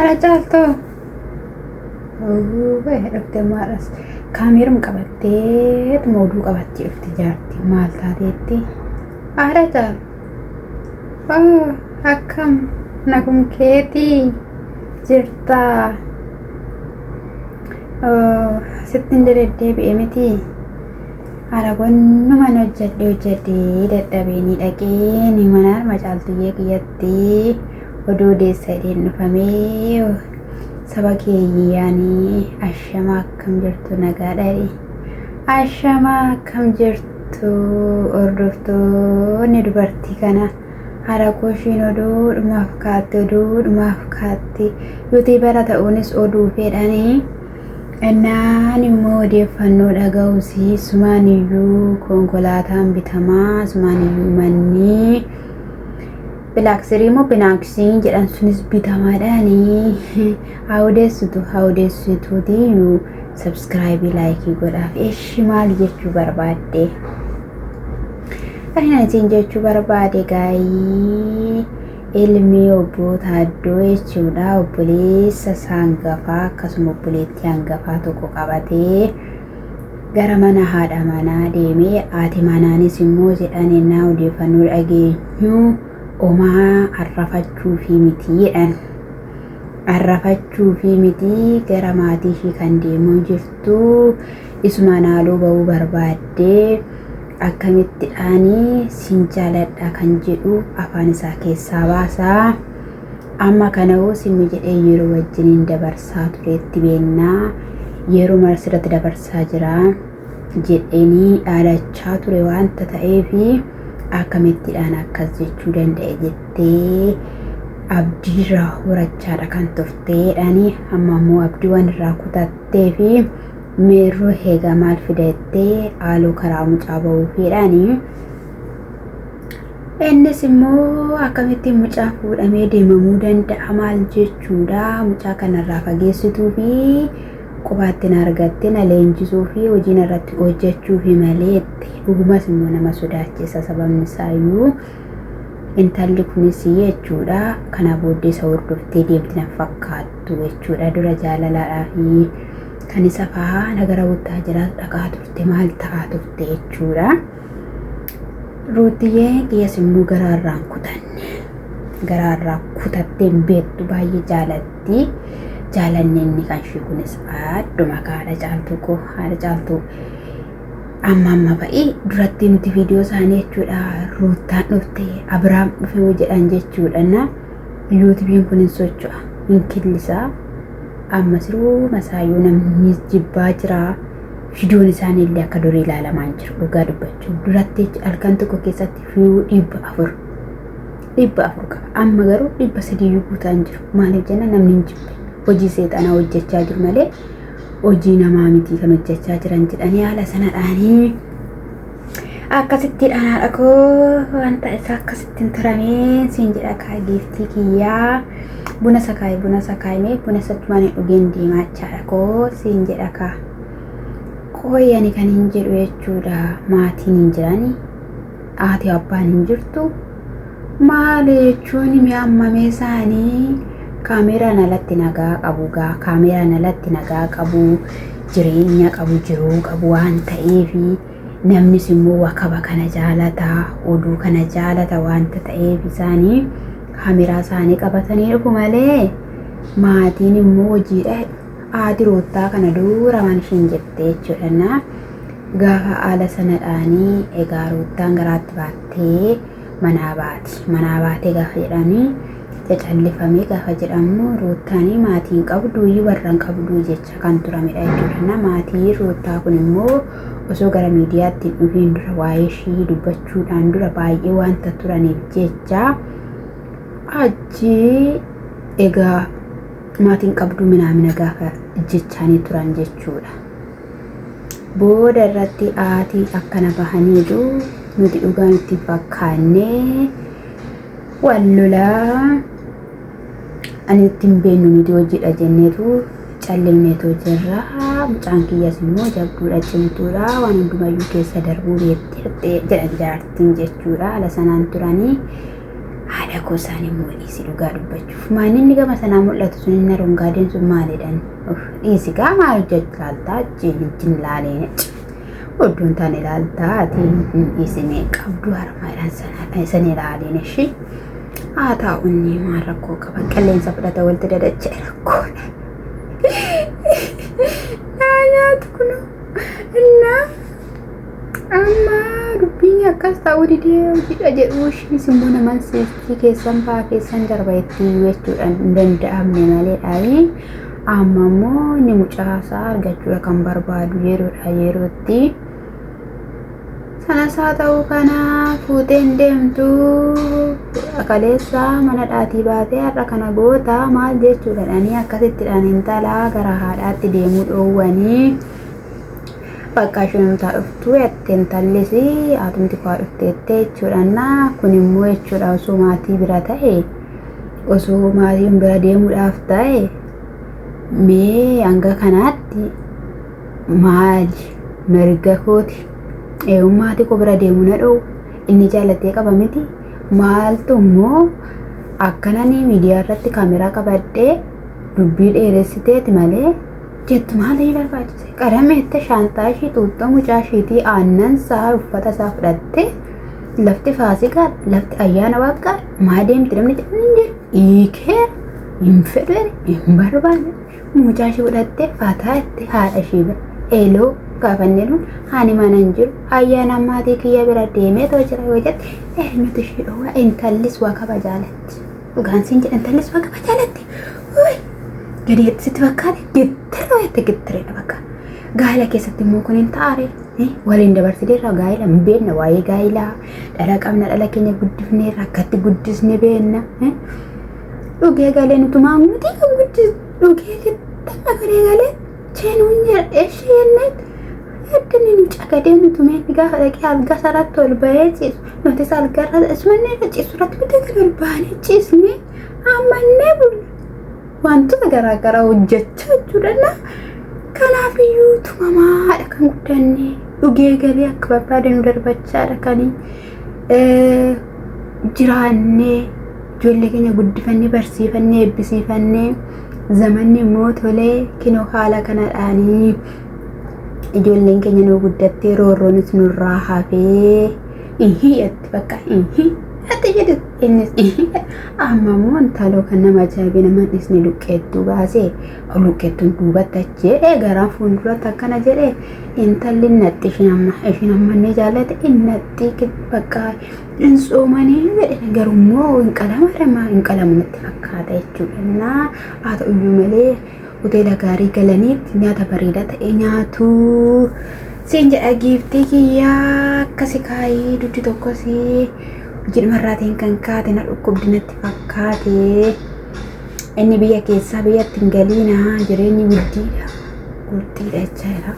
Haadha caaltuu. Dhufte maadhas kaameerum qabattee oduu qabattee dhufte jaarti maal taateetti. Haadha caaltuu. Akkam nagum keetii jirtaa. Sittin deddeebi'e miti. Haadha gonnumaan hojjedhe hojjedhee dadhabee ni dhaqee ni mana harma caaltuyyee kiyyatti oduu odeessa jedheen dhufamee saba keeyyaanii ashamaa akkam jirtu nagaadha. Ashamaa akkam jirtu hordoftoonni dubartii kana haadha koo ishiin oduudhumaaf kaatti oduudhumaaf kaatti yuutuubara ta'uunis oduu fedhanii. Innaan immoo odeeffannoo dhaga'us sumaan iyyuu konkolaataan bitamaa sumaan iyyuu manni bilaaksirii immoo binaaksii jedhan sunis bitamaadhaanii haa odeessitu haa odeessituuti iyyuu sabskraayibii laayikii godhaaf eshi maal jechuu barbaadde kan isin jechuu barbaade gaayii Ilmi obbo Taaddoo jechuudha obboleessa isaa hangafaa akkasuma obboleettii hangafaa tokko qabatee gara mana haadha manaa deemee haati manaanis immoo jedhan ennaa odeeffannoo dhageenyu omaa arrafachuufii miti jedhan. Arrafachuufii miti gara maatii ishii kan deemuu jirtu isumaan haaloo ba'uu barbaaddee Akkamittidhaani sin jaaladha kan jedhu afaan isaa keessaa baasa. Amma kana hoo simmi jedhee yeroo wajjiniin dabarsaa tureetti beennaa yeroo mara sirratti dabarsaa jira jedheenii dhaadachaa ture waanta ta'eef akkamittidhaan akkas jechuu danda'e jettee abdiirraa horachaadha kan turteedhaani amma immoo abdii waan irraa kutattee fi Meerroo heegaa maal fida jettee haaloo karaa mucaa ba'uufiidhaani. Innis immoo akkamittiin mucaa fuudhamee deemamuu danda'a maal jechuudha mucaa kanarraa fageessituu fi qubaatti na argatte na leenjisuu fi hojii narratti hojjechuu fi malee jette. Dhugumas immoo nama sodaachisa sababni isaayyuu intalli kunis jechuudha kana booddee isa hordoftee deemti na fakkaattu jechuudha dura jaalalaadhaa fi kan isa faana gara buttaa jiraa dhaqaa turte maal ta'aa turte jechuudha. Ruutiyyeen kiyyas immoo garaarraan kutanne garaarraa kutattee hin beektu baay'ee jaalatti. Jaalanni inni kan ishee kunis adduma haadha caaltuu koo haadha caaltuu amma amma ba'ee duratti nuti viidiyoo isaanii jechuudha ruuttaan dhufte Abiraam dhufe jedhan jechuudha na yuutuubiin kun hin socho'a hin killisaa. Amma siruuma isaayyuu namni jibbaa jira. Viidiyoon isaanii illee akka durii ilaalamaa hin jiru dhugaa dubbachuuf. Duratti halkan tokko keessatti viyuu 400 400 qaba. Amma garuu 300 guutaa hin jiru. Maaliif jenna namni hin jibbe. Hojii seexanaa hojjechaa jiru malee hojii namaa miti kan hojjechaa jiran jedhanii haala sanadhaanii Akkasittiidhaan haadha koo wanta isaa akkasittiin turamee siin jedha kaa giiftii kiyyaa buna sakaayi buna sakaayi mee buna sachumaan hin dhugeen deemaa jechaadha koo siin jedha kaa. Qooyi ani kan hin jedhu jechuudha maatiin hin jirani haati abbaan hin jirtu maali jechuun mi'a ammamee isaanii kaameeraan alatti nagaa qabu gaa kaameeraan alatti nagaa qabu jireenya qabu jiruu qabu waan ta'eefi. Namnis immoo wakaba kana jaalata, oduu kana jaalata wanta ta'eef isaanii kaameraa isaanii qabatanii dhufu malee maatiin immoo hojiidha. Haati roottaa kana dura waan ishiin jette jechuudha. Gaafa haala sanadhaanii egaa roottaan garaatti baattee manaa baati. Manaa baatee gaafa jedhanii cacallifamee gaafa jedhamu ruuttaanii maatii hin qabdu warra hin qabdu jecha kan turamedha jechuudha. Maatii ruuttaa kun immoo osoo gara miidiyaatti hin dhufiin dura waa'ee ishii dubbachuudhaan dura baay'ee wanta turaniif jecha achi egaa maatiin qabdu minaamina gaafa jechaanii turan jechuudha. Booda irratti haati akkana bahaniitu nuti dhugaa nutti hin fakkaanne wal lolaa ani itti hin beeknu nuti hojiidha jenneetu callifneetu jirra. Mucaan kiyyas immoo jabduudha cimtuudha waan hundumayyuu keessa darbuu beekti jedhan jaartiin jechuudha. Haala sanaan turanii Haadha koo isaan immoo dhiisi dhugaa dubbachuuf. Maanni inni gama sanaa mul'atu sun inni arungaadeen sun maalidhaan? Dhiisi gaa maal hojjechuu laaltaa achi hin laaleen. Odduun taane ilaaltaa ati hin dhiisinee qabdu harmaadhaan sana san ilaaliin ishii. Haa taa'u inni maal rakkoo qaba qilleensa fudhata walitti dadacha'e rakkoodha. Naa nyaatu kunoo. Innaa amma dubbiin akkas ta'uu didee hojiidha jedhu ishiinis immoo naman seestii keessan ba'aa keessan darba itti jechuudhaan hin danda'amne maleedha. Amma immoo inni mucaasaa argachuudha kan barbaadu yeroodha yerootti. Sanas haa ta'u kana fuuteen deemtu kaleessa mana dhaatii baatee har'a kana goota maal jechuudha dhanii akkasittidhaan intalaa gara haadhaatti deemuu dhoowwanii bakka isheen dhuftu jette intallis haatumti koo dhufteette jechuudha. Kun immoo jechuudha osoo maatii bira ta'e osoo maatiin bira deemuudhaaf ta'e mee hanga kanaatti maali mirga kooti maatii koo bira deemuu na dhoowwu inni jaallatee qaba miti maaltu immoo akkanani miidiyaa irratti kaameraa qabadhee dubbii dheeressiteeti malee jettu maalii barbaachise qarameette shaantaa ishii xuuxxoo mucaa ishiitii aannan isaa uffata isaa fudhattee lafti faasikaa lafti ayyaana waaqaa maa deemti namni jedhu hin jiru hiikeera hin fedhu hin barbaanne mucaa ishii fudhattee fataa itti haadha ishii bira eeloo gaafannee haani mana hin jiru ayyaana maatii kiyya bira deemee too jira yoo jette eenyutu ishii dhowwaa intallis waa kaba jaalatti dhugaan siin jedha intallis waa kaba jaalatti gadi sitti fakkaate gittirra jette gittireedha bakka gaa'ela keessatti immoo kun hin taare waliin dabarsineerra gaa'ela hin beekna waa'ee gaa'elaa dhala qabna dhala keenya guddifneerra akkatti guddisne beekna dhugee galee nutumaa nuti kan guddis dhugee gittala galee galee cheenuun jedha ishee jenneet hedduu nu cagadee nutumee gaafa dhaqee algaa sarratti ol bahee ciisu nutis algarra isumanne irra ciisu irratti bitee kan ol baanee ciisnee ammannee bulla wantoota garaagaraa hojjechaa jechuudha. Kanaafiyyuu tumamaadha kan guddanne dhugee galee akka barbaade nu darbachaadha kan jiraannee ijoollee keenya guddifannee barsiifannee eebbisiifannee zamanni immoo tolee kinoo haala kanadhaanii ijoolleen keenya nu guddattee roorroonis nurraa hafee ihii bakka ihii ati jedhu innis ihii amma immoo intaloo kan nama ajaa'ibee nama dhisni luqqeettuu baasee luqqeettuun duubatti achi jedhee garaan fuulduratti akkana jedhee intalli natti ishiin amma inni jaallate innatti bakka hin soomanii jedhe garuu immoo hin qalama hin qalamu natti fakkaata jechuudha. Innaa haa ta'uyyuu malee hoteela gaarii galaniitti nyaata bareedaa ta'e nyaatu. Siin jedha giiftii kiyyaa akkasi kaayii duddi tokkos hojiidhumarraatiin kan kaate na dhukkubdi natti fakkaate. Inni biyya keessaa biyyatti hin galiina jireenyi guddiidha. Guddiidha jechaadha.